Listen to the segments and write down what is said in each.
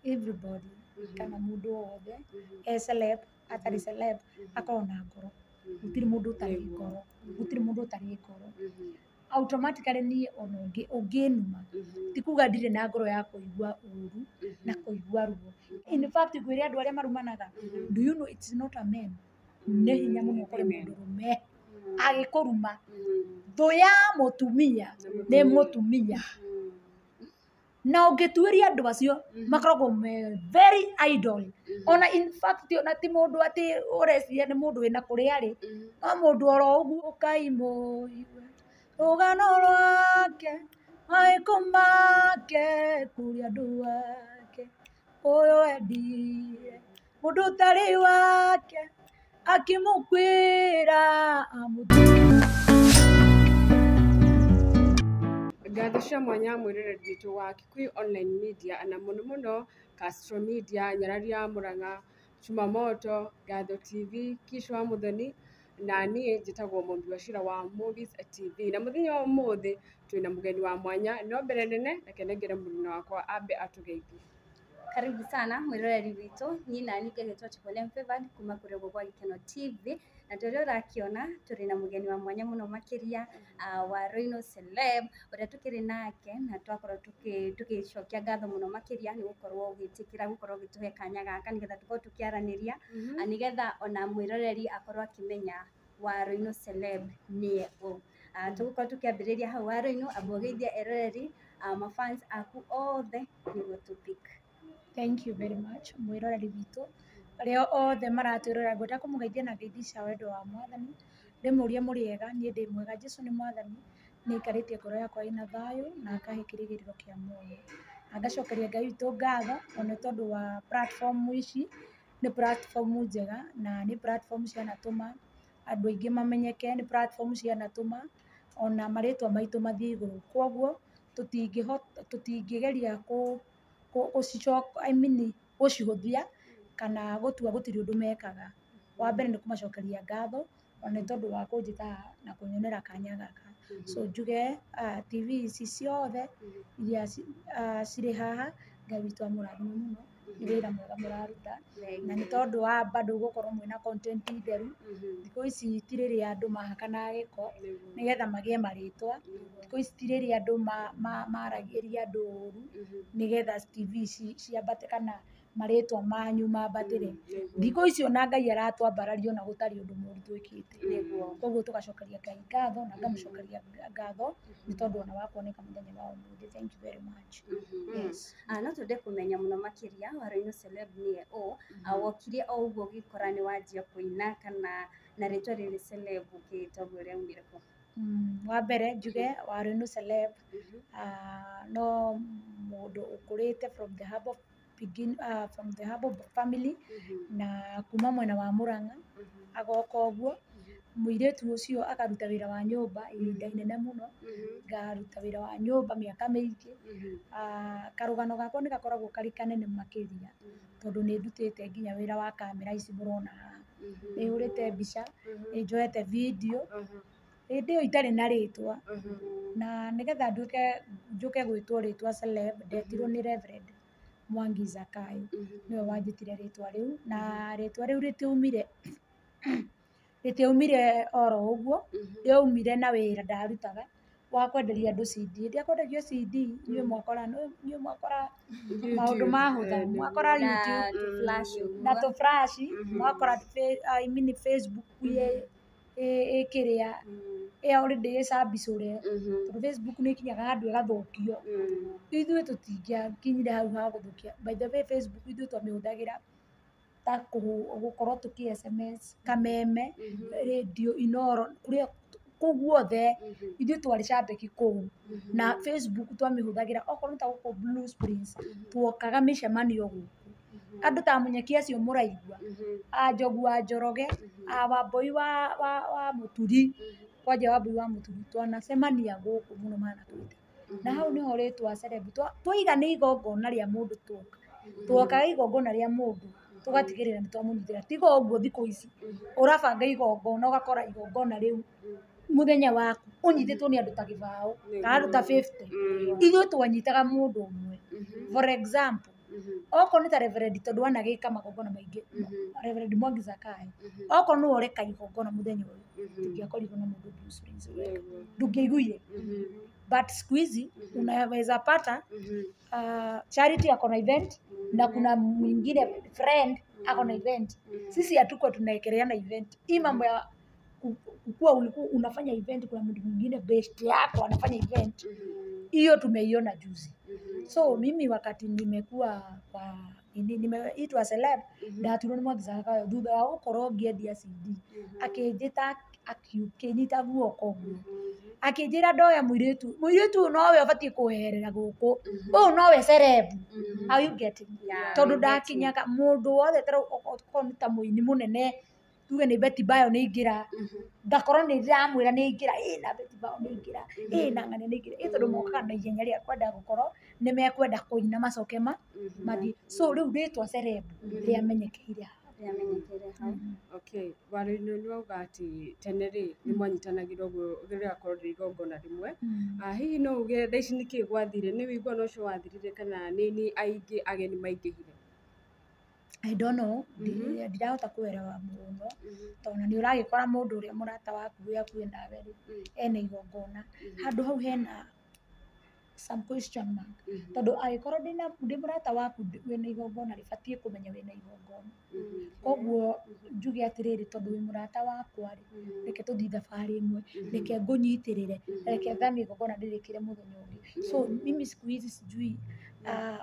Everybody kana mũndũ wothe e celeb, atarĩ celeb, akorwo na ngoro. Gũtirĩ mũndũ ũtarĩ ngoro, gũtirĩ mũndũ ũtarĩ ngoro. Automatically niĩ ona ũngĩnuma, ti kuga ndirĩ na ngoro ya kũigua ũru na kũigua ruo. In fact, ngwĩre andũ arĩa marumanaga, do you know it's not a man? Nĩ hinya mũno ũkore mũndũrũme agĩkũruma. Thũ ya mũtumia nĩ mũtumia. Na ũngĩtuĩria andũ acio makoragwo me very idle. Ona in fact ona ti mũndũ atĩ ũreciria nĩ mũndũ wĩna kũrĩa arĩ, no mũndũ oro ũguo. Ũkai mũigue rũgano rwake, mawĩko make kũrĩ andũ ake. Ũyũ endire mũndũ ũtarĩ wake, akĩmũkwĩra amũtige. Ngatho cia mwanya mwĩroreri witũ wa Kikuyu Online Media na mũno mũno Castro Media, Nyarari ya Mũrang'a, Chumamoto, Ngatho TV, Kish wa Mũthoni, na niĩ njĩtagwo Mũmbi wa Cira wa Movies TV. Na mũthenya wa ũmũthĩ twĩna mũgeni wa mwanya, no mbere nene reke nengere mũruna wakwa ambe atũgeithie. Karibu sana mwĩroreri witũ, niĩ nani ngagĩtwo Chibolem Favored kuma kũrĩa ũguo gwa Gĩkeno TV, na ta ũrĩa ũrakĩona tũrĩ na mũgeni wa mwanya mũno makĩria, wa Royal Celeb ũrĩa tũkĩrĩ nake, na twakorwo tũgĩcokia ngatho mũno makĩria nĩ gũkorwo ũgĩtĩkĩra gũkorwo ũgĩtũhe kanya gaka nĩgetha tũkorwo tũkĩaranĩria, nĩgetha ona mwĩroreri akorwo akĩmenya wa Royal Celeb nĩye ũ. Tũgũkorwo tũkĩambĩrĩria hau wa Royal, amba ũgeithie eroreri, mafans aku othe nĩguo tũ pick. Thank you very much, mwĩroreri witũ arĩa othe maratwĩrorera. Ngwenda kũmũgeithia na ngeithi cia wendo wa Mwathani, ndĩmũrie mũrĩega. Niĩ ndĩ mwega, Jesũ nĩ Mwathani, nĩ aikarĩtie ngoro yakwa ĩna thayũ na akahe kĩrĩgĩrĩro kĩa muoyo. Na ngacokeria Ngai witũ ngatho ona nĩ tondũ wa platform ici, nĩ platform njega na nĩ platform cianatũma andũ aingĩ mamenyeke, nĩ platform cianatũma ona marĩtwa maitũ mathiĩ igũrũ. Koguo tũtingĩhota, tũtingĩgeria kũ I mean gũcihũthia kana gũtua gũtirĩ ũndũ mekaga. Wa mbere nĩ kũmacokeria ngatho ona nĩ tondũ wa kũnjĩta haha na kũnyonera kanya gaka. So njuge TV ici ciothe iria cirĩ haha, Ngai witũ amũrathime mũno, nĩ wĩra mwega mũraruta, na nĩ tondũ wa bado gũkorwo mwĩna content theru. Thikũ ici ti rĩrĩa andũ mahakanaga gĩko nĩgetha magĩe marĩtwa. Thikũ ici ti rĩrĩa andũ maragĩria andũ ũru nĩgetha TV ici ciambate kana marĩtwa manyu mambatĩre. Thikũ ici ona Ngai aratwambararia ona gũtarĩ ũndũ mũru twĩkĩte. Koguo tũgacokeria Ngai ngatho na ngamũcokeria ngatho nĩ tondũ ona wa kuoneka mũthenya wa ũmũthĩ. Thank you very much. Yes. No twende kũmenya mũno makĩria wa Royal Celeb nĩye ũ. Wokire o ũguo ũgĩkora nĩ wanjia kũina, kana na rĩtwa rĩrĩ celeb ũkĩĩta ũguo rĩaumire kũ? Wa mbere njuge wa Royal Celeb no mũndũ ũkũrĩte from the humble begin, from the humble family, na kuma mwena wa Murang'a agoka ũguo. Mũirĩtu ũcio akaruta wĩra wa nyũmba ihinda inene mũno, ngaruta wĩra wa nyũmba mĩaka mĩingĩ. Karũgano gakwa nĩ gakoragwo karĩ kanene makĩria tondũ nĩ ndutĩte nginya wĩra wa kamera ici mũrona haha, nĩ hũrĩte mbica, nĩ njoete video hĩndĩ ĩyo itarĩ na rĩtwa, na nĩgetha nduĩke njũke gwĩtwo rĩtwa celeb, ndetirwo nĩ Reverend Mwangi Zakayo, nĩwe wanjĩtire rĩtwa rĩu. Na rĩtwa rĩu rĩtiaumire oro ũguo, rĩaumire na wĩra ndarutaga wa kwenderia andũ CD. Hĩndĩ ĩrĩa kwendagio CD, inyuĩ mwakora maũndũ mahũtha, mwakora YouTube na tũ-flash ũguo. Na tũ flash, mwakora I mean Facebook ĩ kĩrĩa ĩ already ĩcambicũre, tondũ Facebook nĩ ĩkinyaga handũ ĩgathũkio. Ithuĩ tũtingĩakinyire hau ha gũthũkia. By the way, Facebook ithuĩ twamĩhũthagĩra ta gũkorwo tũkĩ SMS Kameme, Radio Inoro, kũrĩa kũu guothe ithuĩ twarĩ cambĩki kũu. Na Facebook twamĩhũthagĩra okorwo nĩ ta gũkũ Blue Springs, tuokaga mĩcemanio gũkũ, andũ ta Mũnyeki acio mũraigua, a Njogu wa Njoroge, a Wambui wa Mũturi, kwanja Wambui wa Mũturi, twanacemania gũkũ mũno manatwĩte, na hau nĩho rĩtwa celeb twaiga nĩ igongona rĩa mũndũ, tuoka tuokaga igongona rĩa mũndũ tũgatigĩrĩra nĩ twamũnyitĩra. Tiga ũguo thikũ ici ũrabanga igongona, ũgakora igongona rĩu mũthenya waku ũnyitĩtwo nĩ andũ ta 20 kana andũ ta 50. Ithuĩ twanyitaga mũndũ ũmwe. For example, okorwo nĩ ta Reverend, tondũ wanagĩka magongona maingĩ, Reverend Mwangi Zakayo, okorwo nĩwe ũreka igongona mũthenya ũyũ, tũngĩakorirwo na mũndũ Bruce Prince wega, ndũngĩaiguire. But siku hizi unaweza pata Charity ako na event na kuna mwingine friend ako na event. Sisi hatuko tunaekeleana event. Hii mambo ya kukua ulikuwa unafanya event, kuna mtu mwingine best yako anafanya event, hiyo tumeiona juzi. So mimi wakati nimekuwa kwa nini, nimeitwa celeb, ndaturwo nĩ Mwangi Zakayo thutha wa gũkorwo ngĩendia CD, akĩnjĩta, akĩnyita guoko ũguo, akĩnjĩra ndoya mũirĩtu, mũirĩtu ũyũ nowe ũbatiĩ kũherera gũkũ, ũyũ nowe celeb. Are you getting? Yeah, tondũ I'm getting. Ndakinyaga mũndũ wothe, ta rĩu okorwo nĩ ta mũini mũnene, tuge nĩ Betty Bayo nĩ aingĩra, ngakorwo nĩ ndĩramwĩra nĩ aingĩra, ĩ na Betty Bayo nĩ aingĩra, ĩ na ng'ania nĩ aingĩra, ĩ tondũ mokaga na ihenya rĩa kwenda gũkorwo nĩ mekwenda kũina macoke ma mathiĩ. So rĩu rĩtwa celeb rĩamenyekeire hau. Rĩamenyekere hau. Okay, waro-inĩ nĩ wauga atĩ tene rĩ nĩ mwanyitanagĩra ũguo rĩgakorwo rĩ igongona rĩmwe. Ah, hihi no uge thaa ici nĩkĩ gwathire, nĩ ũiguano ũcio wathirire kana nĩ aingĩ ageni maingĩhire? I don't know, ndirahota kuelewa mũno, tondũ nĩ ũragĩkora mũndũ ũrĩa mũrata waku wĩ hakuhĩ nawe rĩ, ena igongona, handũ hau hena some question mark, tondũ angĩkorwo ndĩ mũrata waku wĩna igongona, rĩbatiĩ kũmenya wĩna igongona. Koguo njuge atĩrĩrĩ, tondũ wĩ mũrata wakwa rĩ, reke tũthiĩ thabarĩ ĩmwe, reke ngũnyitĩrĩre, reke thamie igongona ndĩrĩkĩre mũthenya ũngĩ. So mimi siku hizi sijui,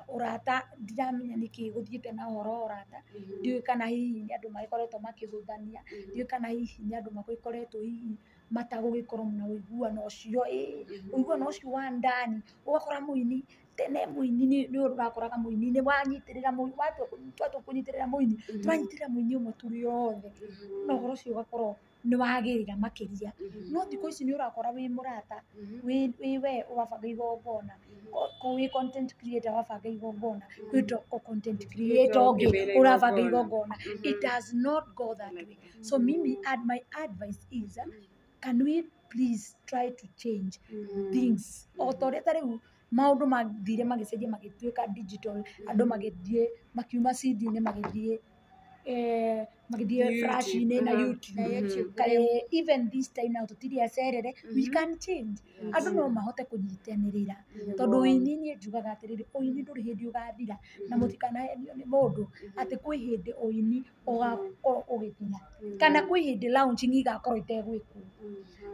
ũrata ndiramenya nĩkĩ gũthiĩte na ũhoro wa ũrata. Ndiũĩ kana hihi nĩ andũ magĩkoretwo makĩhũthania, ndiũĩ kana hihi nĩ andũ magĩkoretwo hihi matagũgĩkorwo na ũiguano ũcio, ĩ ũiguano ũcio wa ndani. Ũgakora mũini tene, mũini nĩ ũrakoraga mũini nĩ wanyitĩrĩra mũini, watua kũnyitĩrĩra mũini, tũranyitĩrĩra mũini ũmwe tũrĩ othe, na ũhoro ũcio ũgakorwo nĩ wagĩrĩra makĩria. No thikũ ici nĩ ũrakora wĩ mũrata, wĩ we ũrabanga igongona, ko wĩ content creator wabanga igongona, kwĩ content creator ũngĩ wĩna ũrabanga igongona. igongona. It does not go that way. So mimi, my advice is, can we please try to change things o ta ũrĩa ta rĩu maũndũ mathire magĩcenjia, magĩtuĩka digital, andũ magĩthiĩ makiuma CD-inĩ, magĩthiĩ magĩthiĩ YouTube, flash-inĩ na YouTube. Na YouTube. Kaĩ even this time now tũtirĩ acerere, we can change, andũ no mahote kũnyitanĩrĩra, tondũ ũini, niĩ njugaga atĩrĩrĩ, ũini ndũrĩ hĩndĩ ũgathira, na mũtikanahenio nĩ mũndũ atĩ kwĩ hĩndĩ ũini ũgakorwo ũgĩthira kana kwĩ hĩndĩ launching igakorwo itegwĩkwo.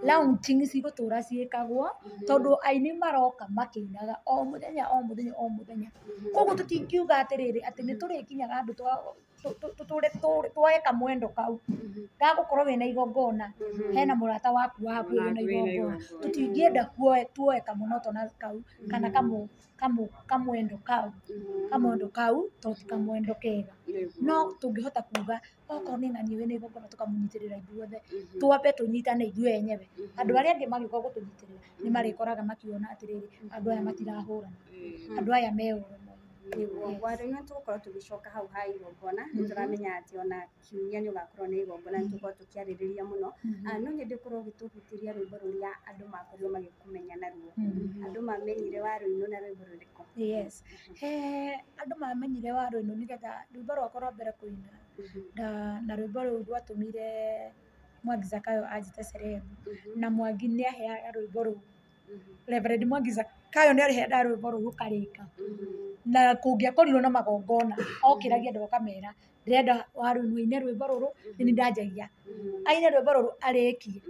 Launching cigũtũra ciĩkagwo, tondũ aini maroka makĩinaga o mũthenya, o mũthenya, o mũthenya. Koguo tũtingiuga atĩrĩrĩ atĩ nĩ tũrĩkinyaga handũ tũtũre twoe kamwendo kau gagũkorwo wĩna igongona, hena mũrata waku wa hakuhĩ wĩna Onake wĩna igongona. igongona. Tũtingĩenda tuoe kamũnotona kau kana kamwendo kau, kamwendo kau to ti kamwendo kega. No tũngĩhota kuga okorwo nĩ ng'ania wĩna igongona, tũkamũnyitĩrĩra ithuothe, twambe tũnyitane ithuĩ enyewe, andũ arĩa angĩ magĩũka gũtũnyitĩrĩra nĩ marĩkoraga makiona atĩrĩrĩ, andũ aya matirahũrana, andũ aya me ũrũmwe. Nĩguo. Warĩ nĩ tũgũkorwo tũgĩcoka hau ha igongona, nĩ tũramenya atĩ ona kiumia nĩ ũgakorwo na igongona, nĩ tũgũkorwo tũkĩarĩrĩria mũno. Ah, no nyende ũkorwo ũgĩtũhutĩria rwĩmbo rũrĩa andũ makorirwo magĩkũmenya naruo. Andũ mamenyire Warũinũ na rwĩmbo rũrĩkũ? Yes, he andũ mamenyire Warũinũ nĩgetha rwĩmbo rwakwa rwa mbere kũina na rwĩmbo rũu rwatũmire Mwangi Zakayo anjĩte celeb, na Mwangi nĩ aheaga rwĩmbo rũu, Reverend Mwangi Zakayo nĩ aheaga rwĩmbo rũu rũkarĩka, na kũngĩakorirwo na magongona okĩragia andũ akamera, ndĩrenda Warũinũ aine rwĩmbo rũrũ. Nĩ ndanjagia aine rwĩmbo rũrũ arĩkie,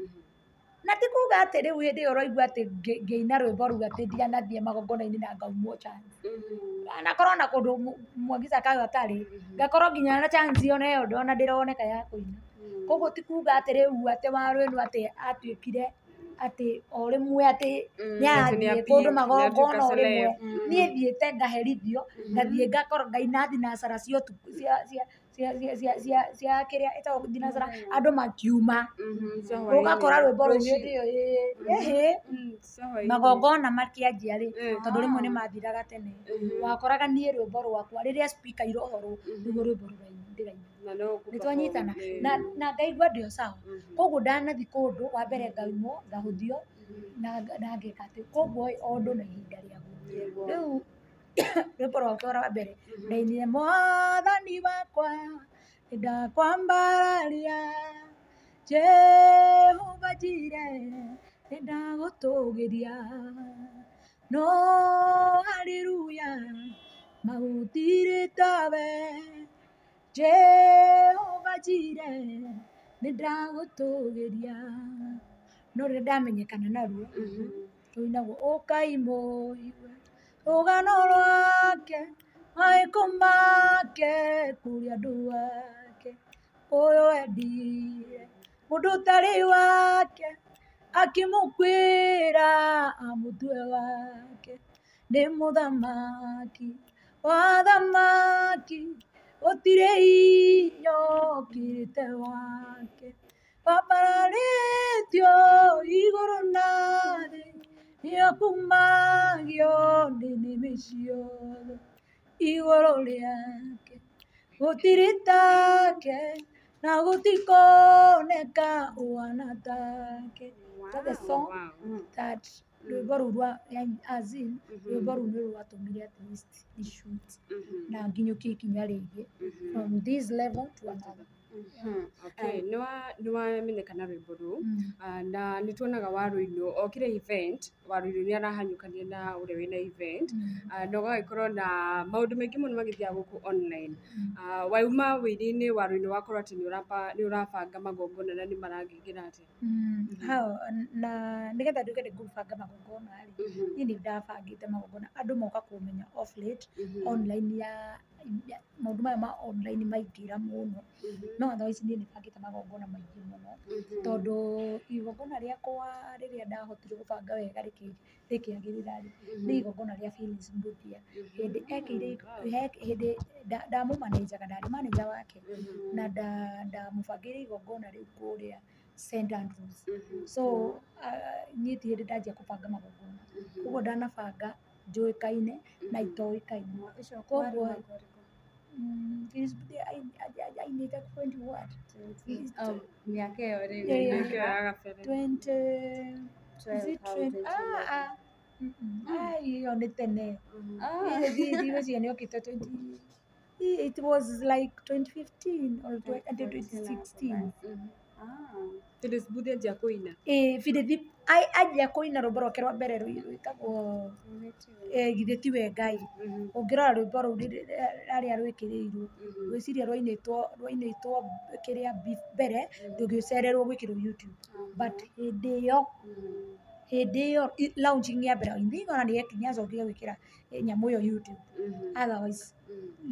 na ti kuga atĩ rĩu hĩndĩ ĩyo ũraigua atĩ ngĩina rwĩmbo rũu atĩ ndianathiĩ magongona-inĩ na ngaumwo chance, anakorwo na kũndũ Mwangi Zakayo atarĩ, ngakorwo nginya na chance ona ĩyo ona ndĩroneka ya kũina. Koguo ti kuga atĩ rĩu atĩ Warũinũ atĩ atuĩkire atĩ o rĩmwe atĩ nĩ arathiĩ kũndũ magongona o rĩmwe. Niĩ thiĩte ngaherithio, ngathiĩ ngakorwo ngaina thinacara cia ũtukũ, cia cia cia cia cia cia cia kĩrĩa ĩtagwo thinacara, andũ makiuma, ũgakora rwĩmbo rũu hĩndĩ ĩyo ĩhĩ magongona makĩanjia rĩ, tondũ rĩmwe nĩ mathiraga tene, wakoraga niĩ rwĩmbo rwakwa rĩrĩa speaker irohorwo nĩguo rwĩmbo ndĩraina. Nĩ twanyitana na ngaigua ndĩ o sawa. Koguo ndanathi kũndũ wa mbere ngaumwo, ngahũthio na ngeka atĩ, koguo o ũndũ na ihinda rĩaguo. Rĩu Rwĩmbo rwakwa rwa mbere ndainire, "Mwathani wakwa nĩndakwambararia, Jehova Jireh nĩndagũtũgĩria, no haleluya magũtirĩ tawe, Jehova Jireh nĩndagũtũgĩria." No rĩrĩa ndamenyekana naruo, rũinagwo, "Ũkai mũigue rũgano rwake, mawĩko make kũrĩ andũ ake, ũyũ endire mũndũ ũtarĩ wake, akĩmũkwĩra amũtue wake, nĩ mũthamaki wa thamaki, gũtirĩ hinya ũkĩrĩte wake, wambararĩtio igũrũ na thĩ, nĩakumagio nĩ nĩmĩ ciothe, igũrũ rĩake gũtirĩ take na gũtikoneka ũhana take." That's the song. That rwĩmbo rũu rwa, yani, as in, rwĩmbo rũu nĩ rwatũmire at least ni shoot na nginyũkie ikinya rĩngĩ from this level to another. Okay, nĩ wamenyekana rwĩmbo rũu. Ah, na nĩ tuonaga Waruinũ okire event, Waruinũ nĩ arahanyũkania na ũrĩa wĩna event. Ah, na ũgagĩkorwo na maũndũ maingĩ mũno magĩthiaga gũkũ online. Ah, wauma wĩini-inĩ, Waruinũ, wakorwo atĩ nĩ ũrabanga magongona na nĩ maragĩkĩra atĩa? Hau na nĩgetha nduĩke nĩ ngũbanga magongona rĩ, niĩ nĩ ndabangĩte magongona, andũ moka kũmenya off late online ya maũndũ maya ma online maingĩra mũno. No otherwise niĩ nĩ bangĩte magongona maingĩ mũno, tondũ igongona rĩakwa rĩrĩa ndahotire gũbanga wega rĩkĩagĩrĩra rĩ, nĩ igongona rĩa Phyllis Mbuthia, hĩndĩ ekĩire hĩndĩ ndamũmanĩnjaga, ndarĩ manager wake, na ndamũbangĩire igongona rĩu kũrĩa St Andrews. So niĩ ti hĩndĩ ndanjia kũbanga magongona, koguo ndanabanga njũĩkaine na itoĩkaine. Ũcio Koguo warĩ mwaka ũrĩkũ? Phyllis Mbuthia ainĩte 20 what? Oh, mĩaka ĩyo rĩu. Yeah. Mĩaka ĩyo ya gabere. 20, is it 20? Ah, ah. Ai, ĩyo nĩ tene. Ah. Ndigwĩciria nĩ okĩte 20, it was like 2015 or 2016. Ah. Phyllis Mbuthia anjia kũina. Ĩĩ, Phyllis anjia kũina rwĩmbo rwake rwa mbere rwĩtagwo "Githĩ Tiwe Ngai". Ũngĩrora rwĩmbo rũu harĩa rwĩkĩrĩirwo, ngwĩciria rwainĩtwo kĩrĩa mbere rũgĩcererwo gwĩkĩrwo YouTube, but hĩndĩ ĩyo launching ya mbere, I think ona nĩ acokire gwĩkĩra nyamũ ĩyo YouTube. Otherwise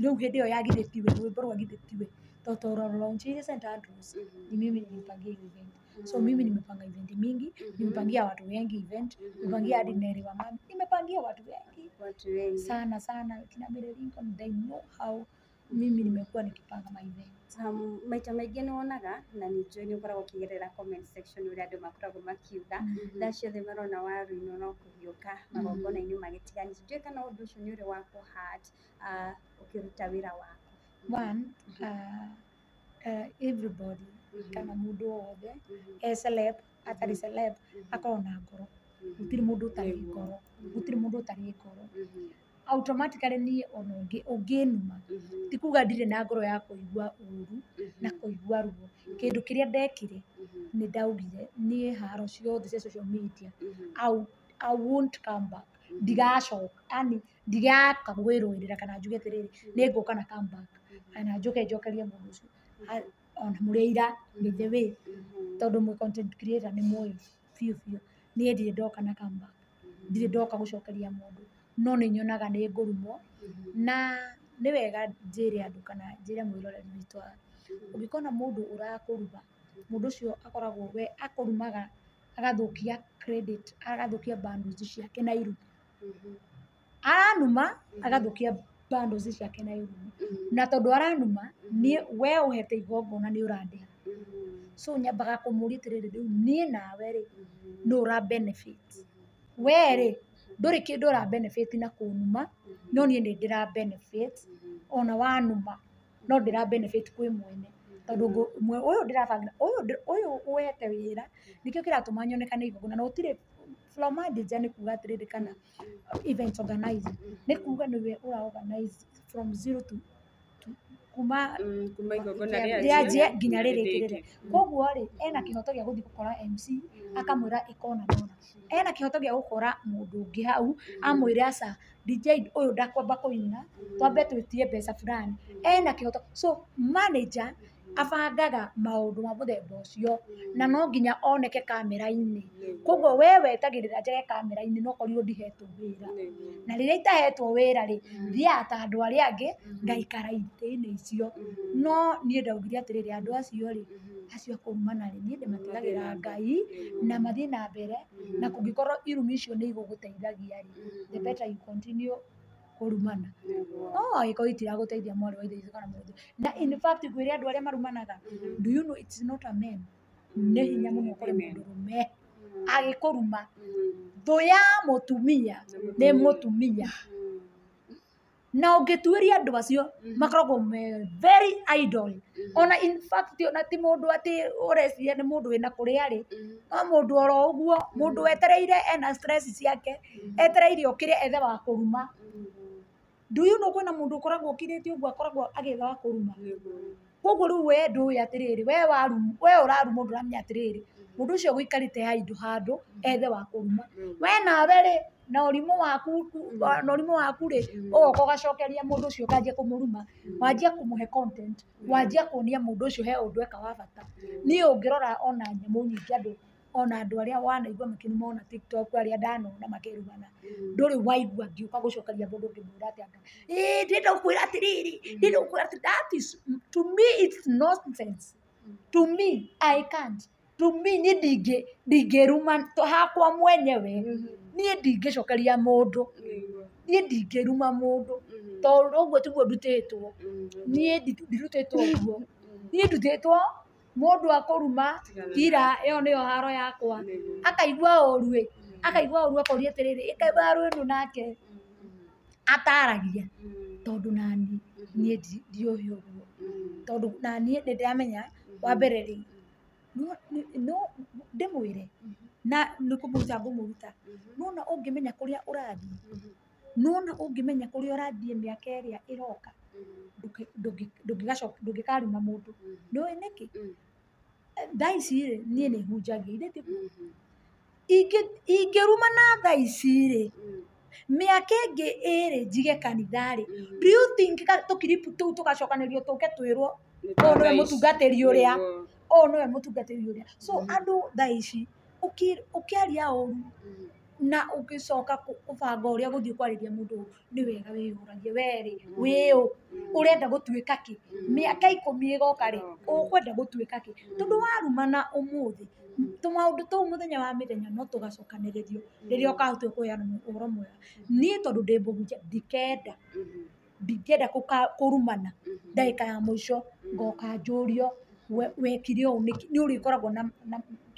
rĩu hĩndĩ ĩyo ya "Githĩ Tiwe", rwĩmbo rwa "Githĩ Tiwe", tondũ rwa-launchire St Andrews, ni mimi nilipangia hiyo event. So mimi nimepanga event mingi, nimepangia watu wengi event, nimepangia hadi Neri wa Mami, nimepangia watu wengi Watu wengi. sana sana, kina Mary Lincoln, they know how mimi nimekuwa nikipanga my event. Maita maingĩ nĩ wonaga na nĩ njũĩ nĩ ũkoragwo ũkĩgerera comment section ũrĩa andũ makoragwo makiuga, thaa ciothe marona Waruinũ no kũhiũka magongona-inĩ magĩtiganĩte. Ndiũĩ kana ũndũ ũcio nĩ ũrĩ wa kũ-hurt ũkĩruta wĩra waku. One, everybody kana mũndũ wothe e celeb atarĩ celeb akorwo na ngoro. Gũtirĩ mũndũ ũtarĩ ngoro, gũtirĩ mũndũ ũtarĩ ngoro. Automatically niĩ ona ũngĩnuma, ti kuga ndirĩ na ngoro ya kũigua ũru na kũigua ruo. Kĩndũ kĩrĩa ndekire, nĩ ndaugire niĩ haro ciothe cia social media, I won't come back, ndigacoka, yani ndigaka kwĩrũĩrĩra kana njuge atĩrĩrĩ, nĩ ngũka na come back kana njũke njokerie mũndũ ũcio. Ona mũrĩ aira, by the way, tondũ mwĩ content creator nĩ mũĩ biũ biũ, niĩ ndirĩ ndoka na come back, ndirĩ ndoka gũcokeria mũndũ, no nĩ nyonaga nĩ ngũrumwo. Na nĩ wega njĩre andũ kana njĩre mwĩroreri witũ, ũngĩkona mũndũ ũrakũruma, mũndũ ũcio akoragwo we akũrumaga agathũkia credit, agathũkia bundles ciake na irumi. Aranuma agathũkia bundles ciake na irumi, na tondũ aranuma niĩ we ũhete igongona nĩ ũrandĩha. So nyambaga kũmũria atĩrĩrĩ, rĩu niĩ nawe rĩ, nũ ũra benefit? We rĩ, ndũrĩ kĩndũ ũra benefit na kũnuma, no niĩ nĩ ndĩra benefit. Ona wanuma no ndĩra benefit kwĩ mwene, tondũ ũyũ ndĩrabangĩra, ũyũ ũhete wĩra, nĩkĩo kĩratũma nyonekane igongona, na gũtirĩ Floor manager nĩ kuga atĩrĩrĩ, kana event organizer nĩ kuga nĩwe ũra organize from zero to kuma Kuma igongona rĩanjie nginya rĩrĩkĩrĩre. Koguo rĩ, ena kĩhoto gĩa gũthiĩ gũkora MC akamwĩra ĩka ũna na ũna. Ena kĩhoto gĩa gũkora mũndũ ũngĩ hau amwĩre aca, DJ ũyũ ndakwamba kũina, twambe twĩtie mbeca fulani. Ena kĩhoto. So manager abangaga maũndũ ma mũthemba ũcio na no nginya oneke kamera-inĩ. Koguo we wetagĩrĩra njage kamera-inĩ no ũkorirwo ndihetwo wĩra. Na rĩrĩa itahetwo wĩra rĩ, thiaga ta andũ arĩa angĩ ngaikara itĩ-inĩ icio. No niĩ ndaugire atĩrĩrĩ, andũ acio rĩ, acio a kũrumana rĩ, niĩ ndĩmatigagĩra Ngai na mathiĩ na mbere, na kũngĩkorwo irumi icio nĩ igũgũteithagia rĩ, the better you continue kũrumana. No angĩkorwo itiragũteithia, mwarĩ wa ithe witũ kana mũrũ wa ithe. Na in fact ngwĩre andũ arĩa marumanaga, do you know it's not a man? Nĩ hinya mũno ũkore mũndũrũme agĩkũruma. Thũ ya mũtumia nĩ mũtumia. Na ũngĩtuĩria andũ acio makoragwo me very idle. Ona in fact ona ti mũndũ atĩ ũreciria nĩ mũndũ wĩna kũrĩa rĩ, no mũndũ oro ũguo, mũndũ wetereire ena stress ciake, etereire okĩre ethe wa kũruma. Do you know kwĩna mũndũ ũkoragwo ũkirĩte ũguo akoragwo agĩetha wa kũruma? Koguo rĩu we ndũĩ atĩrĩrĩ, we warumwo, we ũrarumwo ndũramenya atĩrĩrĩ, mũndũ ũcio ũgũikarĩte idle handũ ethe wa kũruma. We nawe rĩ, na ũrimũ waku, na ũrimũ waku rĩ, ũgoka ũgacokeria mũndũ ũcio ũkanjia kũmũruma, wanjia kũmũhe content, wanjia kuonia mũndũ ũcio he ũndũ eka wa bata. Niĩ ũngĩrora ona nyamũ nyingĩ andũ, ona andũ arĩa wanaigua makĩruma ona TikTok, arĩa ndanona makĩrumana, ndũrĩ waigua ngĩũka gũcokeria mũndũ ngĩmwĩra atĩ anga ĩĩ ndĩrenda gũkwĩra atĩrĩrĩ, ndĩrenda gũkwĩra atĩ that is, to me it's nonsense. To me I can't. To me niĩ ndingĩruma hakwa mwenyewe, niĩ ndingĩcokeria mũndũ, niĩ ndingĩruma mũndũ, tondũ ũguo tiguo ndutĩtwo. Niĩ ndirutĩtwo ũguo. Niĩ ndutĩtwo mũndũ akũruma kira, ĩyo nĩyo haro yakwa. Akaigua ũru ĩ, akaigua ũru akoria atĩrĩrĩ, ĩ kaĩ waru ĩno nake ataragia, tondũ nani niĩ ndiũĩ ũguo. Tondũ naniĩ nĩ ndĩramenya wa mbere rĩ, no ndĩmwĩre na nĩ kũmũruta ngũmũruta. Nĩwona ũngĩmenya kũrĩa ũrathiĩ, nĩwona ũngĩmenya kũrĩa ũrathiĩ mĩaka ĩrĩa ĩroka, ndũngĩkaruma mũndũ. Nĩũĩ nĩkĩ? Thaa ici rĩ, niĩ nĩ hunjagia, ithe tiguo? Ingĩrumana thaa ici rĩ, mĩaka ĩngĩ ĩrĩ njige kanitha rĩ, do you think tũkiripu tũu tũgacokanĩrio tũke twĩrwo ũyũ nĩwe mũtungatĩri ũrĩa, ũyũ nĩwe mũtungatĩri ũrĩa? So andũ thaa ici ũkĩaria ũru na ũgĩcoka kũbanga ũrĩa gũthiĩ kwarĩria mũndũ ũru, nĩ wega wĩyũragie we rĩ, wĩũ, ũrenda gũtuĩka kĩ? Mĩaka 10 ĩgoka rĩ, ũkwenda gũtuĩka kĩ? Tondũ warumana ũmũthĩ, tũmaũndũ tũu mũthenya wa mĩthenya no tũgacokanĩrĩrio rĩrĩa ũkahota kũheana ũhoro mwega. Niĩ tondũ ndĩ mũhunjia, ndingĩenda kũrumana ndagĩka ya mũico ngoka njũrio wekire ũũ nĩkĩ. Nĩ ũrĩkoragwo na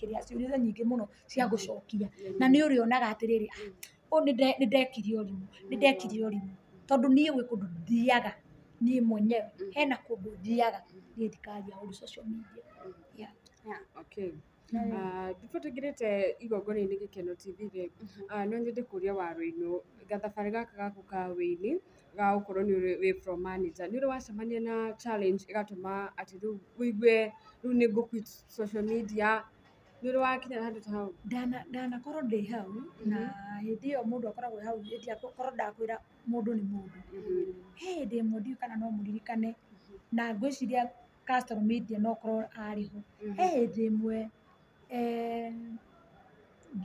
kĩrĩa ciũria nyingĩ mũno cia gũcokia, na nĩ ũrĩonaga atĩrĩrĩ, ũũ nĩ ndekire ũrimũ, nĩ ndekire ũrimũ. Tondũ niĩ gwĩ kũndũ thiaga niĩ mwenyewe, hena kũndũ thiaga, niĩ ndikaria ũru social media. Yeah. Okay. Before tũingĩrĩte igongona-inĩ Gĩkeno TV rĩ, no nyende kũria Waruinũ, gathabarĩ gaka gaku ka wĩini ga gũkorwo nĩ ũrĩ wĩ floor manager, nĩ ũrĩ wacemania na challenge ĩgatũma atĩ rĩu ũigue rĩu nĩ ngũ quit social media, nĩ ũrĩ wakinya handũ ta hau? Ndanakorwo ndĩ hau, na hĩndĩ ĩyo mũndũ akoragwo hau, korwo ndakwĩra mũndũ nĩ mũndũ. He hĩndĩ ĩmwe ndiũĩ kana no mũririkane, na ngwĩciria Castro Media no korwo arĩ ho. He hĩndĩ ĩmwe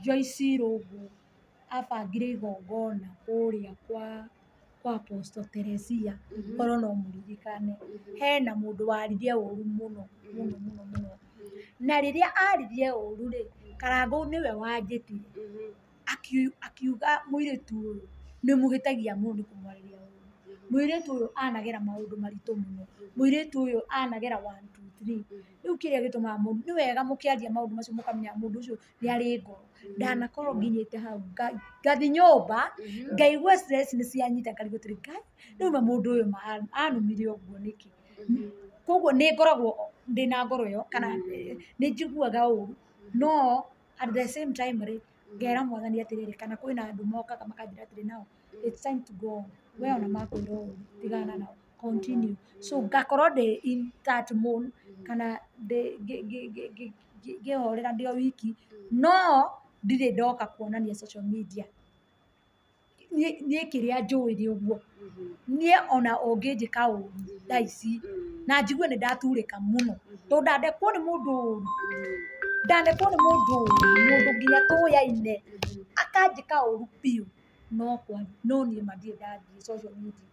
Joyce Rũngũ abangire igongona kũrĩa kwa Apostle Teresia, korwo no mũririkane. Hena mũndũ waririe ũru mũno mũno mũno mũno. Na rĩrĩa aririe ũru rĩ, Karangũ nĩwe wanjĩtire akiuga mũirĩtu ũyũ nĩ mũhĩtagia mũno nĩ kũmwarĩria ũru. Mũirĩtu ũyũ anagera maũndũ maritũ mũno, mũirĩtu ũyũ anagera 1 2 3. Rĩu kĩrĩa gĩtũmaga mũndũ, nĩ wega mũkĩaria maũndũ macio mũkamenya mũndũ ũcio nĩ arĩ ngoro. Ndanakorwo nginyĩte hau ngathi nyũmba ngaigua stress nĩ cianyita, ngarigwo atĩrĩ, Ngai, rĩu ma mũndũ ũyũ anumire ũguo nĩkĩ? Koguo nĩ ngoragwo ndĩna ngoro ĩyo kana nĩ njiguaga ũru, no at the same time rĩ, Ngera mwathani atĩrĩrĩ, kana kwĩna andũ mokaga makanjĩra atĩrĩ, now it's time to go on, we ona makwĩra ũũ, tigana nao, continue. So ngakorwo ndĩ in that mood kana ndĩ ngĩhorera ndĩ o wiki, no ndirĩ ndoka kuonania social media. Niĩ kĩrĩa njũĩ nĩ ũguo, niĩ ona ũngĩnjĩka ũru thaa ici na njigue nĩ ndaturĩka mũno, tondũ ndandekwo nĩ mũndũ ũru, ndanekwo nĩ mũndũ ũru, mũndũ nginya tũyaine akanjĩka ũru biũ, no kwa no niĩ ma ndirĩ ndathiĩ social media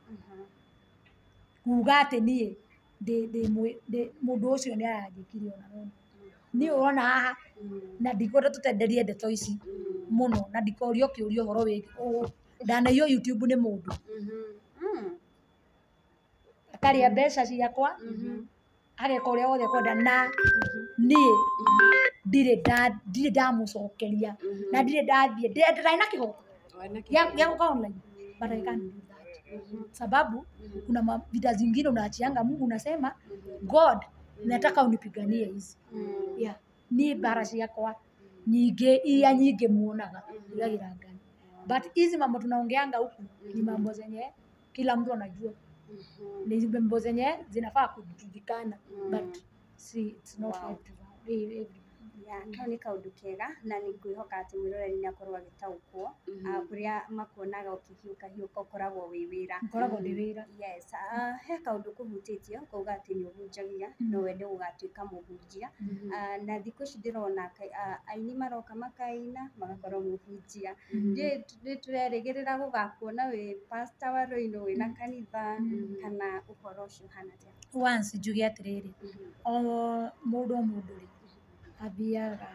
kuga atĩ niĩ ndĩ mũndũ ũcio nĩ aranjĩkire ona no niĩ ũrona haha, na ndikwenda tũtenderie ndeto ici mũno, na ndikorio kĩũria ũhoro wĩgiĩ ũũ. Ndanaiywo YouTube nĩ mũndũ akarĩa mbeca ciakwa, ageka ũrĩa wothe ekwenda, na niĩ ndirĩ ndamũcokeria, na ndirĩ ndathiĩ ndarĩ na kĩhoto gĩa gũka online, but I can't do that, sababu kuna vita zingine unaachianga Mungu, unasema God, nataka unipiganie hizi. Yeah, niĩ mbara ciakwa nyingĩ iria nyingĩ muonaga ndigagĩra Ngai, but hizi mambo tunaongeanga huku ni mambo zenye kila mtu anajua, ni mambo zenye zinafaa kujulikana, but see, it's not every. Yeah, kau nĩ kaũndũ kega na nĩ ngwĩhoka atĩ mwĩroreri nĩ akorwo agĩtaũkwo kũrĩa makuonaga ũkĩhiũka hiũka ũkoragwo wĩ wĩra. Ngoragwo ndĩ wĩra. Yes, he kaũndũ kũhutĩtie ũkauga atĩ nĩ ũhunjagia, no wende gũgatuĩka mũhunjia, na thikũ ici ndĩrona aini maroka makaina magakorwo mũhunjia. Nĩ tũrerĩgĩrĩra gũgakuona wĩ pastor wa Rũinũ wĩna kanitha, kana ũhoro ũcio ũhana atĩa? Once njuge atĩrĩrĩ, o mũndũ o mũndũ rĩ athiaga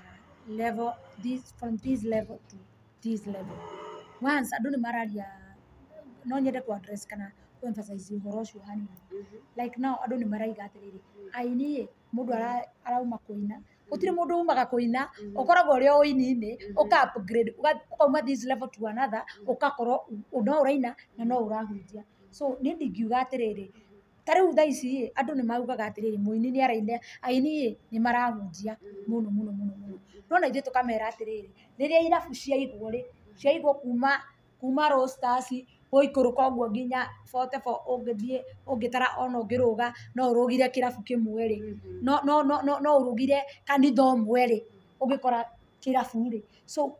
level this, from this level to this level. Once andũ nĩ mararia, no nyende ku address kana ku emphasize ũhoro ũcio hanini. Like now andũ nĩ maraiga atĩrĩrĩ, aini ĩ, mũndũ arauma kũina, gũtirĩ mũndũ umaga kũina, ũkoragwo ũrĩ o ũini-inĩ, ũka upgrade, ũkauma this level to another, ũgakorwo no ũraina na no ũrahunjia. So niĩ ndingiuga atĩrĩrĩ, ta rĩu thaa ici ĩ, andũ nĩ maugaga atĩrĩrĩ, mũini nĩ araina, aini ĩ nĩ marahunjia mũno mũno mũno mũno, no na ithuĩ tũkamera atĩrĩrĩ, rĩrĩa irabu ciaigwo rĩ, ciaigwo kuma Roasters gũikũrũka ũguo nginya 44, ũngĩthiĩ ũngĩtara ona ũngĩrũga no ũrũgire kĩrabu kĩmwe rĩ, no no no no no ũrũgire kanitha ũmwe rĩ, ũngĩkora kĩrabu rĩ. So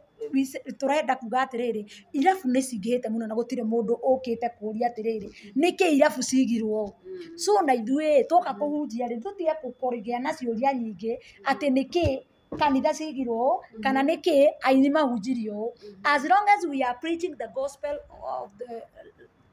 tũrenda kuga atĩrĩrĩ, irabu nĩ cingĩhĩte mũno na gũtirĩ mũndũ ũkĩte kũria atĩrĩrĩ, nĩkĩ irabu cigirwo ũũ? So na ithuĩ twoka kũhunjia rĩ, tũtige kũgĩa na ciũria nyingĩ atĩ nĩkĩ kanitha cigirwo ũũ, kana nĩkĩ aini mahunjirio ũũ. As long as we are preaching the gospel of the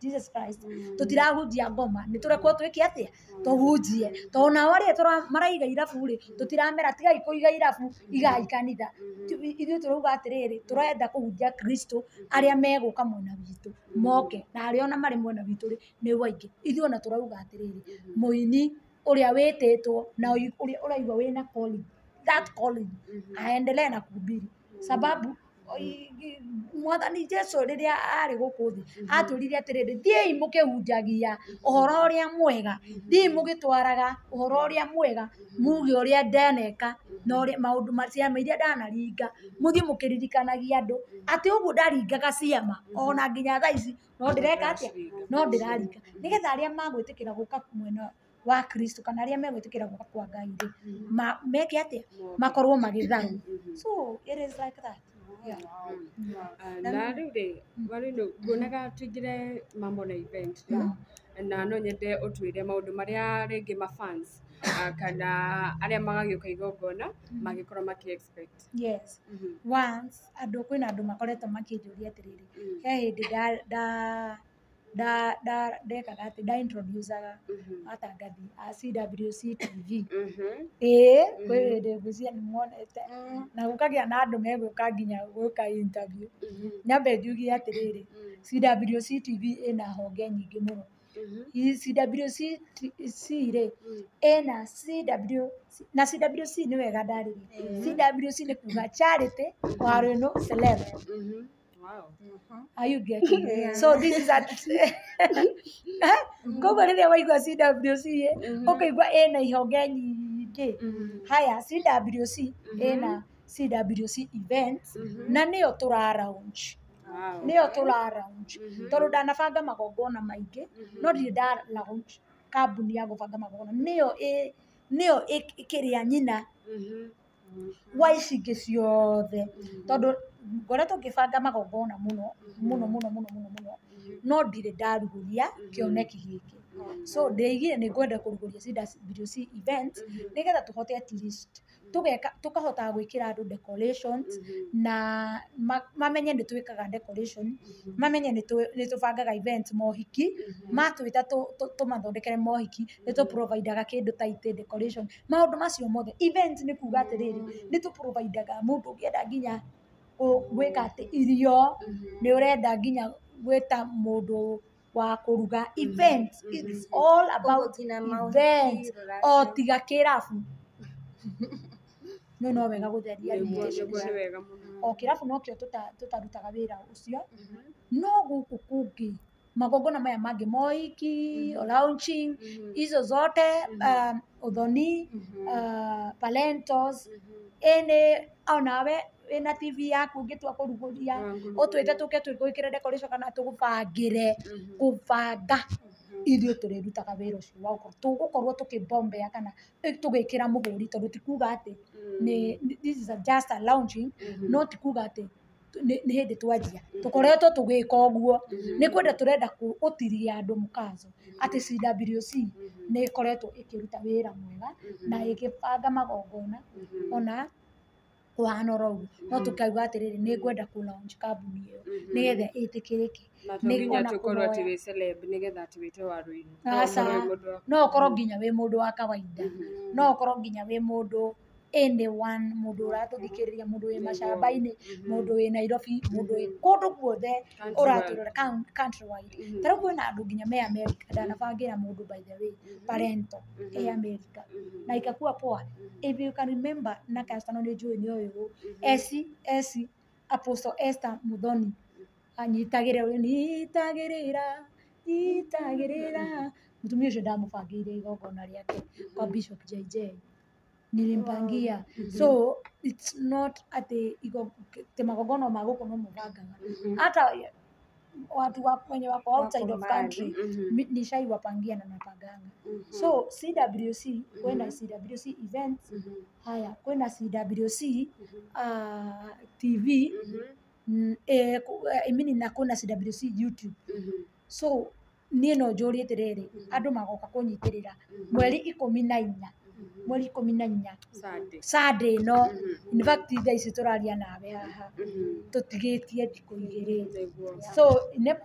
Jesus Christ, tũtirahunjia ngoma, nĩ tũrekwo twĩke atĩa? Tũhunjie. Tondũ nao arĩa maraiga irabu rĩ, tũtiramera tigai kũiga irabu, igai kanitha. Ithuĩ tũrauga atĩrĩrĩ, tũrenda kũhunjia Kristo, arĩa megũka mwena witũ moke, na arĩa ona marĩ mwena witũ rĩ nĩ waingĩ. Ithuĩ ona tũrauga atĩrĩrĩ, mũini ũrĩa wĩtĩtwo na ũrĩa ũraigua wĩna calling, that calling, aendelee na kuhubiri, sababu mwathani Jesu rĩrĩa arĩ gũkũ thĩ atwĩrire atĩrĩrĩ, thiĩi mũkĩhunjagia ũhoro ũrĩa mwega, thiĩi mũgĩtwaraga ũhoro ũrĩa mwega, muge ũrĩa ndaneka na ũrĩa maũndũ ma ciama iria ndanaringa, mũthiĩ mũkĩririkanagia andũ atĩ ũguo ndaringaga ciama ona nginya thaa ici no ndĩreka atĩa, no ndĩraringa, nĩgetha arĩa magwĩtĩkĩra gũka mwena wa Kristo kana arĩa megwĩtĩkĩra gũka kwa Ngai rĩ, meke atĩa, makorwo magĩtharwo. So it is like that. Yeah. Na rĩu rĩ, Warũinũ, nguonaga tũingĩre mambo na event, na no nyende ũtwĩre maũndũ marĩa rĩngĩ ma fans kana arĩa magagĩũka igongona mangĩkorwo makĩ expect. Yes. Once andũ, kwĩna andũ makoretwo makĩnjũria atĩrĩrĩ, he hĩndĩ nda nda nda ndekaga atĩ nda introducaga atangathi a CWC TV. Ĩĩ, kwĩ hĩndĩ ngwĩciria nĩ muonete na gũkagĩa na andũ megũka nginya gwĩka interview. Nyambe njuge atĩrĩrĩ, CWC TV ĩna honge nyingĩ mũno. CWC rĩ, ĩna CW na CWC, nĩ wega ndarĩria CWC nĩ kuga Charity Waruinũ Celeb. Are you getting it? So this is a koguo rĩrĩa waigua CWC ĩ, ũkaigua ĩna ihonge nyingĩ. Haya, CWC ĩna CWC Events na nĩyo tũra launch, nĩyo tũra launch, tondũ ndanabanga magongona maingĩ no ndirĩ nda launch kambuni ya gũbanga magongona. Nĩyo ĩ nĩyo kĩrĩa nyina wa ici ingĩ ciothe, tondũ ngoretwo ngĩbanga magongona mũno mũno mũno mũno mũno mũno, no ndirĩ ndarugũria kĩoneki gĩkĩ. So ndĩigire nĩ ngwenda kũrugũria CWC Events nĩgetha tũhote at least tũgeka, tũkahotaga gwĩkĩra andũ decorations na mamenye nĩ twĩkaga decoration, mamenye nĩ tũbangaga events, mohiki matwĩta tũmathondekere mohiki, nĩ tũprovidaga kĩndũ ta itĩ, decoration, maũndũ macio mothe. Events nĩ kuga atĩrĩrĩ, nĩ tũprovidaga mũndũ ũngĩenda nginya gwĩka atĩ irio, nĩ ũrenda nginya gwĩta mũndũ wa kũruga. Events, it's all about nginya maũhiki, events o rũracio. Tiga kĩrabu no wega gũtheria Nĩguo limitation. Nĩ wega mũno. O kĩrabu nokĩo tũtarutaga wĩra ũcio, no gũkũ kũngĩ magongona maya mangĩ, mohiki, launching, hizo zote, ũthoni, parentos, ĩnĩ onawe wĩna TV yaku ũngĩtua kũrugũria, ũtwĩte tũke twĩgwĩkĩre decoration kana tũgũbangĩre, kũbanga ithuĩ tũrĩrutaga wĩra ũcio wa gũkorwo tũgũkorwo tũkĩbombea kana tũgĩkĩra mũhũri, tondũ ti kuga atĩ nĩ this is just a launching, no ti kuga atĩ nĩ hĩndĩ twanjia tũkoretwo tũgĩka ũguo. Nĩ kwenda tũrenda gũtiria andũ mũkazo atĩ CWC nĩ ĩkoretwo ĩkĩruta wĩra mwega na ĩgĩbanga magongona ona kũhana oro ũguo, no tũkauga atĩrĩrĩ, nĩ ngwenda kũ launch kambuni ĩyo nĩgetha ĩtĩkĩrĩke. Na to Nĩ nginya ona tũkorwo atĩ kũhoya. wĩ celeb nĩgetha atĩ wĩtwe wa rũinũ. No Aca. ũkorwo wĩ mũndũ wa No ũkorwo nginya wĩ mũndũ wa kawaida, no ũkorwo nginya wĩ mũndũ anyone, mũndũ ũratũthikĩrĩria, mũndũ wĩ macamba-inĩ, mũndũ wĩ Nairobi, mũndũ wĩ kũndũ guothe ũratũrora countrywide. Ta rĩu kwĩna andũ nginya me America, ndanabangĩra mũndũ, by the way, parento e America na ikakuwa poa. If you can remember, na Castano nĩ njũĩ nĩ ũyũ Esi Esi Apostle Esther Muthoni, anyitagĩrĩra nyitagĩrĩra nyitagĩrĩra, mũtumia ũcio ndamũbangĩire igongona rĩake kwa Bishop JJ, nilimpangia. So it's not atĩ atĩ magongona ma gũkũ no mũbangaga, hata watu wenye wako outside of Wako country nishaiwapangia na napanganga. So CWC, kwenda CWC Events, haya kwenda CWC TV, I mean, na kwĩna CWC YouTube. So niĩ no njũrie atĩrĩrĩ, andũ magoka kũnyitĩrĩra mweri 14, mweri 14, Sunday. Sunday ĩno. In fact, thaa ici tũraria nawe haha tũtigĩtie thikũ 2. Nĩguo. So nĩ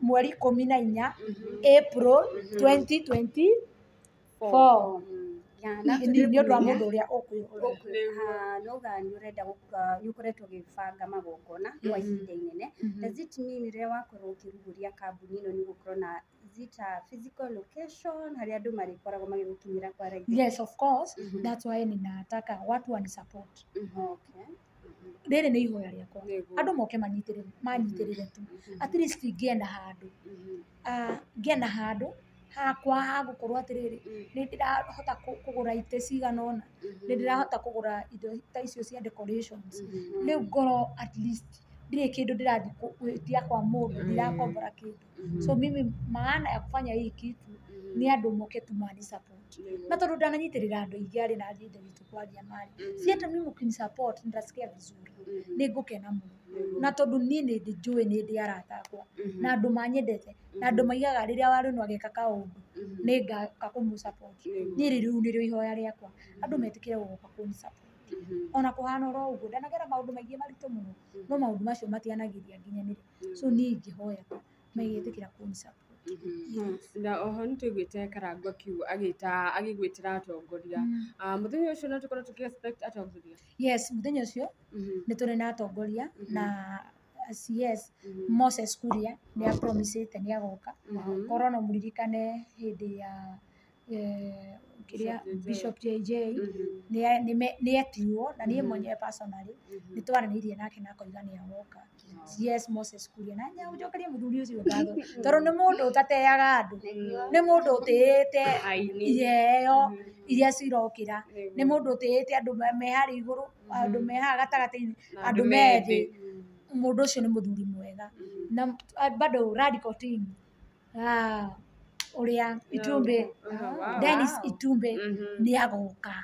mweri 14 April 2024. Ya, na Nĩ ũndũ wa mũndũ ũrĩa ũkwĩrorera. Nauga nĩ ũrenda nĩ ũkoretwo ũgĩbanga magongona kwa ihinda inene. Does it mean rĩrĩa wakorwo ũkĩrugũria kambuni ĩno nĩ ũgũkorwo na, is it a physical location harĩa andũ marĩkoragwo magĩgũkinyĩra kwa raithi? Yes, of course. That's why ninataka watu wanisupport. Rĩrĩ nĩ ihoya rĩakwa. Nĩguo. Andũ moke manyitĩrĩre, manyitĩrĩre tu. At least ngĩe na handũ, ngĩe na handũ hakwa ha gũkorwo atĩrĩrĩ, nĩ ndĩrahota kũgũra itĩ cigana ũna, nĩ ndĩrahota kũgũra indo ta icio cia decorations, rĩu ngorwo at least ndirĩ kĩndũ ndĩrathiĩ gwĩtia kwa mũndũ, ndirakombora kĩndũ. So mimi maana ya kufanya hii kitu nĩ andũ moke tu mani support, na tondũ ndananyitĩrĩra andũ aingĩ arĩ na ithe witũ kwaria marĩ si hata mimi ukinisupport nitasikia vizuri, nĩ ngũkena mũno, na tondũ niĩ nĩ ndĩ njũĩ nĩ ndĩ arata akwa na andũ manyendete na andũ maigaga rĩrĩa warĩ ageka kaũndũ nĩ ngaka kũmũ support. Niĩ rĩu nĩrĩo ihoya rĩakwa, andũ metĩkĩre gũka kũni support ona kũhana oro ũguo. Ndanagera maũndũ maingĩ maritũ mũno, no maũndũ macio matianagiria nginyanĩre. So niĩ ingĩhoya tu magĩtĩkĩra kũni support. Na oho nĩ tũiguĩte Karangwa Q agĩta agĩgwĩtĩra atongoria. Mũthenya ũcio no tũkorwo tũkĩ expect atongoria? Yes, mũthenya ũcio nĩ tũrĩ na atongoria na CS Moses Kuria nĩ apromisĩte nĩ agoka. Korwo no mũririkane hĩndĩ ya kĩrĩa Bishop Bishop JJ nĩ etirwo, na niĩ mwenyewe personally nĩ twaranĩirie nake na akoiga nĩ agoka. CS Moses Kuria na njokerie mũthuri ũcio ngatho tondũ nĩ mũndũ ũtateaga andũ, nĩ mũndũ ũtĩĩte iheo iria cirokĩra, nĩ mũndũ ũtĩĩte andũ me harĩa igũrũ, andũ me haha gatagatĩ-inĩ, andũ me thĩ. Mũndũ ũcio nĩ mũthuri mwega. Na bado Radical Team, ũrĩa Itumbe, Dennis Itumbe nĩ agoka.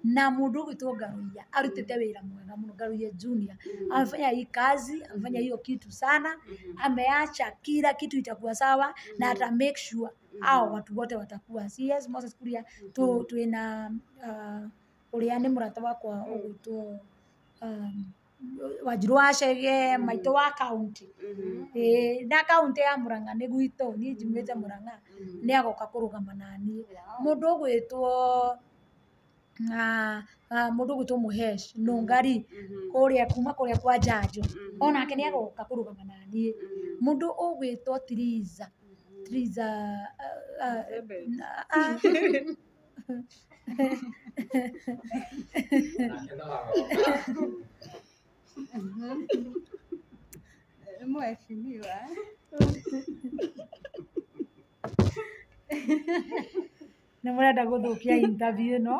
Na mũndũ ũgwĩtwo Ngaruiya arutĩte wĩra mwega mũno. Ngaruiya Junior amefanya hii kazi, amefanya hiyo kitu sana, ameacha kila kitu itakuwa sawa na ata make sure hao watu wote watakuwa. CS Moses Kuria twĩna ũrĩa nĩ mũrata wakwa ũgwĩtwo Wanjiru wa Chege, maitũ wa kaunti. Na kaunti ya Murang'a nĩ gwitũ, niĩ njumĩte Murang'a, nĩ agoka kũrũgama naniĩ. Mũndũ ũgwĩtwo mũndũ ũgwĩtwo Mũhesh Nũngari kũrĩa kuma kũrĩa kwa Njanjo, onake nĩ agoka kũrũgama naniĩ. Mũndũ ũgwĩtwo Triza, Triza Mheshimiwa. Nĩ mũrenda gũthũkia interview ĩno,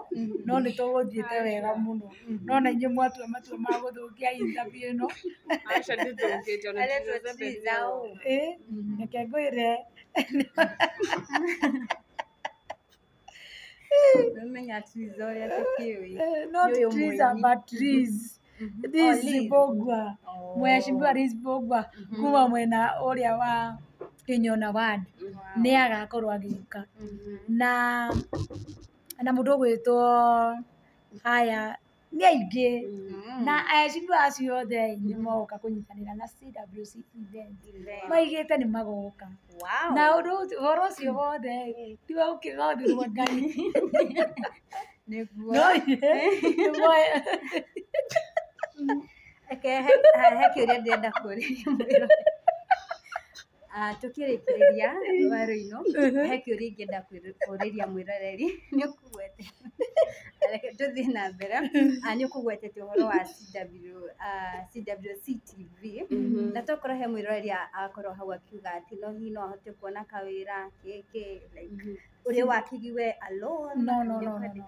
no nĩ tũgũthiĩte wega mũno, no na inyuĩ mwatua matua ma gũthũkia interview ĩno. Aca ndĩthũkĩte ona Aretwo Triza ũ? Reke ngwĩre. Nĩmenya Triza ũrĩa tũkĩũĩ. Not Nĩ ũyũ Triza mũini. but Liz. Liz Liz. Mbũgua. Mheshimiwa Liz Mbũgua kuma mwena ũrĩa wa Kĩnyona ward nĩ agakorwo agĩũka. Na mũndũ ũgwĩtwo haya nĩ aingĩ na aheshimiwa acio othe nĩ mogoka kũnyitanĩra na CWC event, maigĩte nĩ magoka. Na ũndũ ũhoro ũcio wothe ti wa gũkĩgothirwo Ngai. Nĩguo. No Reke he kĩũria ndĩrenda kũũrĩria mwĩroreri. Tũkĩrĩkĩrĩria Waruinũ, he kĩũria ingĩenda kũũrĩria mwĩroreri, nĩ ũkũgwete, reke tũthiĩ na mbere. Nĩ ũkũgwetete ũhoro wa CWC TV, na tokorwo he mwĩroreri akorwo hau akiuga atĩ no hihi no ahote kuona kawĩra kĩ like ũrĩa wakĩgiwe alone. No, no, no, no, no, no.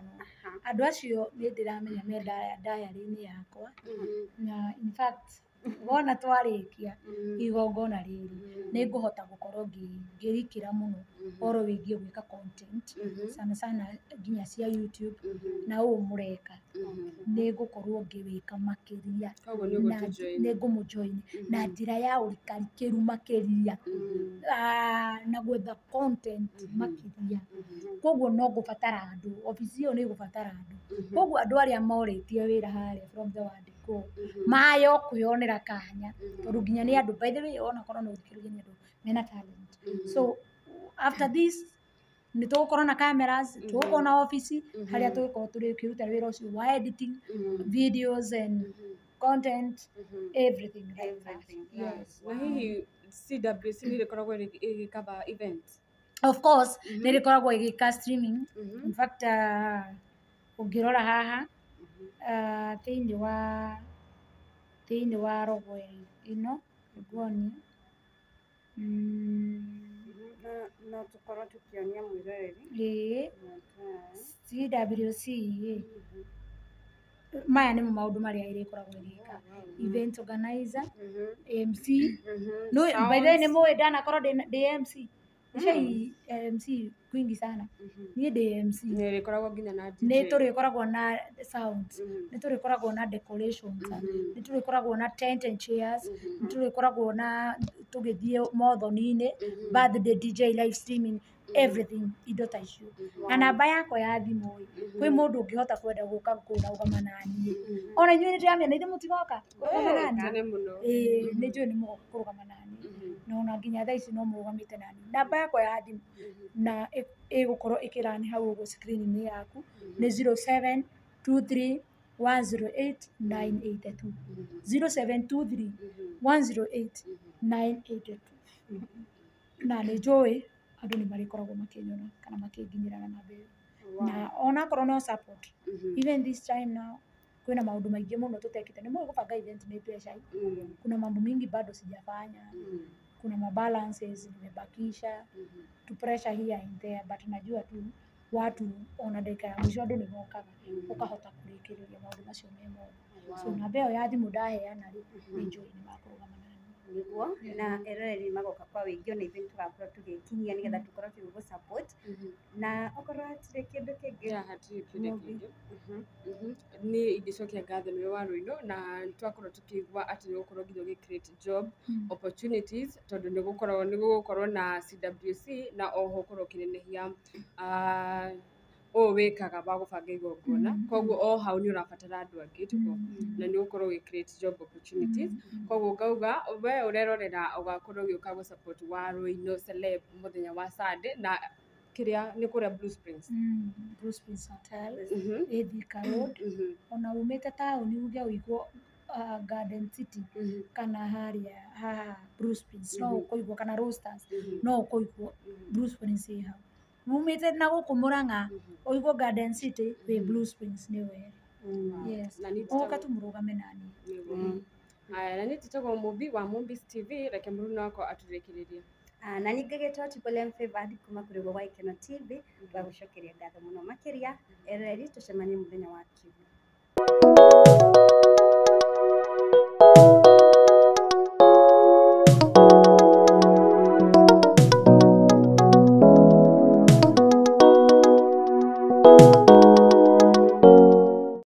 Andũ acio nĩ ndĩramenya me diary-inĩ yakwa, na in fact wona twarĩkia igongona rĩrĩ nĩ ngũhota gũkorwo ngĩrikĩra mũno ũhoro wĩgiĩ gwĩka content, sana sana nginya cia YouTube na ũũ mũreka nĩ ngũkorwo ngĩwĩka makĩria. Koguo nĩ ũgũtũ-join. Nĩ ngũmũjoin na njĩra ya ũrikarikĩru makĩria, na gwetha content makĩria. Koguo no ngũbatara andũ, obici ĩyo nĩ ĩgũbatara andũ. Koguo andũ arĩa morĩtie wĩra harĩa from the word go mayo kwĩyonera kanya, tondũ nginya nĩ andũ, by the way, onakorwo no ũthikĩrĩrie nĩ andũ mena talent. So after this nĩ tũgũkorwo na cameras, tũgũkorwo na obici harĩa tũgũkorwo tũkĩruta wĩra ũcio wa editing videos and content, everything like that. Yes. Na hihi CWC nĩ ĩrĩkoragwo ĩgĩcover events? Of course nĩ ĩrĩkoragwo ĩgĩka streaming. In fact, ũngĩrora haha thĩinĩ wa rogo ĩno nguonie. No tũkorwo tũkĩonia mwĩroreri. Ĩĩ, CWC ĩ, maya nĩmo maũndũ marĩa ĩrĩkoragwo ĩgĩka: event organizer, MC. No, by the way, nĩ mũĩ ndanakorwo ndĩ MC icai MC kwingi sana, niĩ ndĩ MC. Nĩ ĩrĩkoragwo nginya na DJ. Nĩ tũrĩkoragwo na sounds, nĩ tũrĩkoragwo na decorations, nĩ tũrĩkoragwo na tent and chairs, nĩ tũrĩkoragwo na tũgĩthiĩ mothoni-inĩ, birthday DJ, live streaming, everything, indo ta icio. Na namba yakwa ya thimũ ĩ, kwĩ mũndũ ũngĩhota kwenda gũka kũrũgama naniĩ, ona inyuĩ nĩ ndĩramenya na ithuĩ mũtigoka kũrũgama naniĩ. Tene mũno. Ĩĩ, nĩ njũĩ nĩ mũgoka kũrũgama naniĩ, na ona nginya thaa ici no mũrũgamĩte naniĩ. Namba yakwa ya thimũ na ĩgũkorwo ĩkĩrani hau ũguo screen-inĩ yaku nĩ 0723 108 982, 0723 108 982. Na nĩ njũĩ andũ nĩ marĩkoragwo makĩnyona kana makĩnginyĩra na namba ĩyo, na onakorwo no support, even this time now Kwĩna maũndũ maingĩ mũno tũtekĩte. Nĩ mũĩ gũbanga event nĩ mbeca. Kuna mambo mingi bado sijafanya. Kuna mabalances nimebakisha, tu pressure here and there, but najua tu watu ona ndagĩka ya mũico andũ nĩ mokaga, ũkahota kũrĩkĩrĩria maũndũ macio me mothe. So namba ĩyo ya thimũ ndaheana rĩ, nĩ njũĩ nĩ makũrũgama naniĩ. Nĩguo, na eroreri magoka kwa wĩingĩ, ona ithuĩ tũgakorwo tũgĩkinyia nĩgetha tũkorwo tũgĩgũ support, na okorwo hatirĩ kĩndũ kĩngĩ. Yeah, hatirĩ kĩndũ Mũmbi. kĩngĩ. Niĩ ingĩcokia ngatho nĩwe wa Rũinũ, na twakorwo tũkĩigua atĩ nĩ ũgũkorwo nginya ũgĩ create job opportunities, tondũ nĩ gũgũkorwo na CWC, na oho ũkorwo ũkĩnenehia ũũ wĩkaga wa gũbanga igongona. Koguo o hau nĩ ũrabatara andũ angĩ tiguo, na nĩ ũgũkorwo ũgĩ create job opportunities. Koguo ngauga we ũrerorera ũgakorwo ũgĩũka gũ support wa Rũinũ Celeb mũthenya wa Sunday, na kĩrĩa nĩ kũrĩa Blue Springs. Blue Springs Hotel ĩ Thika Road. Ona umĩte taũni uge ũigwo Garden City kana harĩa haha Blue Springs, no ũkũigwo, kana Roasters, no ũkũigwo Blue Springs ĩ hau. Umĩte na gũkũ Mũrang'a, ũigwo Garden City wĩ Blue Springs nĩ wega. Yes. Na niĩ ũka njĩtagwo tu mũrũgame naniĩ. Nĩguo. Haya, na niĩ njĩtagwo Mũmbi wa Mũmbis TV. Reke mũruna wakwa atũrĩkĩrĩrie. Ah, na ningĩ gĩtwo Triple M Favored kuma kũrĩ gwa Gĩkeno TV, twagũcokeria ngatho mũno makĩria. Eroreri, tũcemanie mũthenya wa Kiumia.